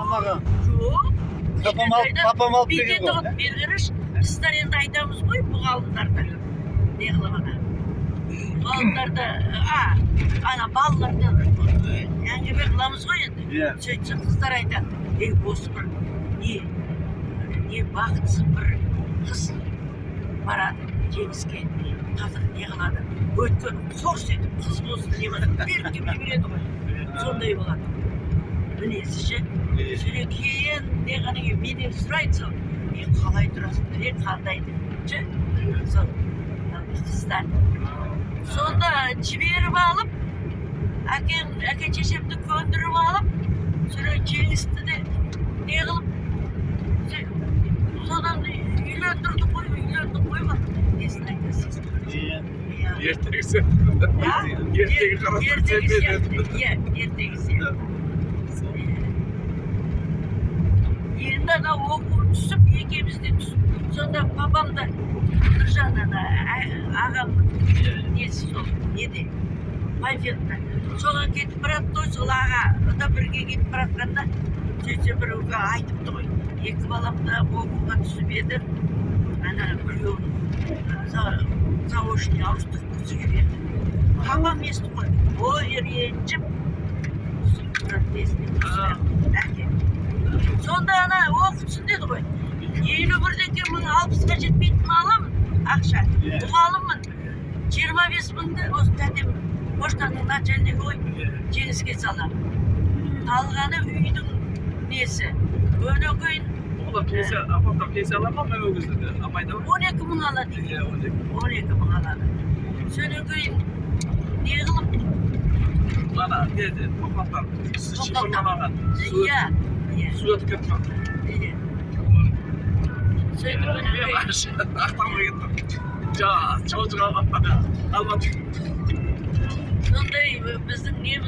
Алмаған. Жоқ. Папам алып, папам алып берген Бүйтеді ғой. ғой, бері қарашы, қыздар, енді айтамыз ғой, мұғалімдарды не қылып, ана мұғалімдарды, ана балаларды әңгіме қыламыз ғой енді. Сөйтсе, қыздар айтады: «Ей, осы бір не не бақытсыз бір қыз барады Жеңіске, қазір не қылады, өйткені қорс етіп, қыз болсын, не болсын, беріп келіп жібереді ғой». Сондай болады мінезі ше. Содан кейін не ғана кейін менен сұрайды сол: «Е, қалай тұрасыңдар, е, қандай?» — деп ше. Сол қыздар сонда жіберіп алып, әкем, әке шешемді көндіріп алып, содан Жеңісті де не қылып, содан үйлендірдік қой, үйлендік қой. Несін айтасыз? Иә. Иә. Ертегі сияқты. А? Ертегі қарасаң, Ертегі сенбейді. сияқты, иә, ертегі сияқты. Енді ана оқу түсіп, екеуміз де түсіп, сонда папам да, Нұржан, ана ағамның несі, сол неде, Панфиловта, соған кетіп баратты ғой. Сол аға да бірге кетіп бара жатқанда, сөйтсе, біреуге айтыпты ғой: «Екі балам да оқуға түсіп еді, ана біреуін заочный ауыстырып жіберді». Папам естіп қой, ой, ренжіп, несіне, әке сонда ана оқытсын деді ғой. Елу бірдеңке мың, 60-қа жетпейтін аламын ақша. Мұғаліммін, 25 мыңды осы тәтем поштаның начальнигі ғой, Жеңіске саламын, қалғаны үйдің несі. Одан кейін Ол да пенсия, апам да пенсия ала ма мен ол кезде алмайды ғой. 12 мың алады екен. Иә, 12. 12 мың алады. Содан кейін не қылып Ана не еді, тоқалтан шифрланған. иә иә Су өтіп кетіп қалды. Иә, сөйтіп одан Мен кейін Ақтауға кеттім. Жаңа жолжыға Алматы. Сондай біздің неміз.